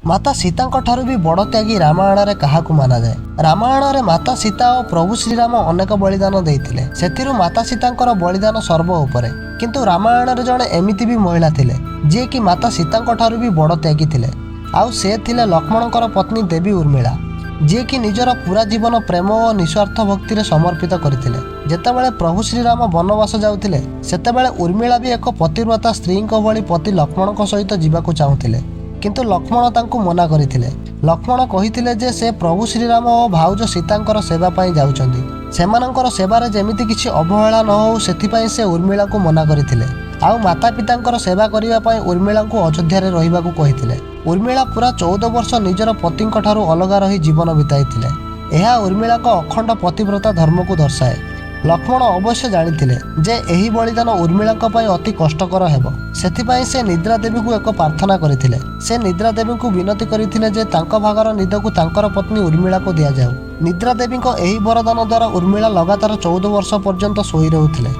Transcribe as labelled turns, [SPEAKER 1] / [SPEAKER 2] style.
[SPEAKER 1] ମାତା ସୀତାଙ୍କ ଠାରୁ ବି ବଡ଼ ତ୍ୟାଗୀ ରାମାୟଣରେ କାହାକୁ ମାନାଯାଏ? ରାମାୟଣରେ ମାତା ସୀତା ଓ ପ୍ରଭୁ ଶ୍ରୀରାମ ଅନେକ ବଳିଦାନ ଦେଇଥିଲେ। ସେଥିରୁ ମାତା ସୀତାଙ୍କର ବଳିଦାନ ସର୍ବ ଉପରେ। କିନ୍ତୁ ରାମାୟଣରେ ଜଣେ ଏମିତି ବି ମହିଳା ଥିଲେ, ଯିଏକି ମାତା ସୀତାଙ୍କ ଠାରୁ ବି ବଡ଼ ତ୍ୟାଗୀ ଥିଲେ। ଆଉ ସେ ଥିଲେ ଲକ୍ଷ୍ମଣଙ୍କର ପତ୍ନୀ ଦେବୀ ଉର୍ମିଳା, ଯିଏକି ନିଜର ପୁରା ଜୀବନ ପ୍ରେମ ଓ ନିସ୍ୱାର୍ଥ ଭକ୍ତିରେ ସମର୍ପିତ କରିଥିଲେ। ଯେତେବେଳେ ପ୍ରଭୁ ଶ୍ରୀରାମ ବନବାସ ଯାଉଥିଲେ, ସେତେବେଳେ ଉର୍ମିଳା ବି ଏକ ପତିବ୍ରତା ସ୍ତ୍ରୀଙ୍କ ଭଳି ପତି ଲକ୍ଷ୍ମଣଙ୍କ ସହିତ ଯିବାକୁ ଚାହୁଁଥିଲେ। କିନ୍ତୁ ଲକ୍ଷ୍ମଣ ତାଙ୍କୁ ମନା କରିଥିଲେ। ଲକ୍ଷ୍ମଣ କହିଥିଲେ ଯେ ସେ ପ୍ରଭୁ ଶ୍ରୀରାମ ଓ ଭାଉଜ ସୀତାଙ୍କର ସେବା ପାଇଁ ଯାଉଛନ୍ତି। ସେମାନଙ୍କର ସେବାରେ ଯେମିତି କିଛି ଅବହେଳା ନ ହେଉ, ସେଥିପାଇଁ ସେ ଉର୍ମିଳାଙ୍କୁ ମନା କରିଥିଲେ। ଆଉ ମାତା ପିତାଙ୍କର ସେବା କରିବା ପାଇଁ ଉର୍ମିଳାଙ୍କୁ ଅଯୋଧ୍ୟାରେ ରହିବାକୁ କହିଥିଲେ। ଉର୍ମିଳା ପୁରା 14 ବର୍ଷ ନିଜର ପତିଙ୍କ ଠାରୁ ଅଲଗା ରହି ଜୀବନ ବିତାଇଥିଲେ। ଏହା ଉର୍ମିଳାଙ୍କ ଅଖଣ୍ଡ ପତିବ୍ରତା ଧର୍ମକୁ ଦର୍ଶାଏ। ଲକ୍ଷ୍ମଣ ଅବଶ୍ୟ ଜାଣିଥିଲେ ଯେ ଏହି ବଳିଦାନ ଉର୍ମିଳାଙ୍କ ପାଇଁ ଅତି କଷ୍ଟକର ହେବ। ସେଥିପାଇଁ ସେ ନିଦ୍ରା ଦେବୀଙ୍କୁ ଏକ ପ୍ରାର୍ଥନା କରିଥିଲେ। ସେ ନିଦ୍ରା ଦେବୀଙ୍କୁ ବିନତି କରିଥିଲେ ଯେ ତାଙ୍କ ଭାଗର ନିଦକୁ ତାଙ୍କର ପତ୍ନୀ ଉର୍ମିଳାକୁ ଦିଆଯାଉ। ନିଦ୍ରା ଦେବୀଙ୍କ ଏହି ବରଦାନ ଦ୍ୱାରା ଉର୍ମିଳା ଲଗାତାର 14 ବର୍ଷ ପର୍ଯ୍ୟନ୍ତ ଶୋଇ ରହୁଥିଲେ।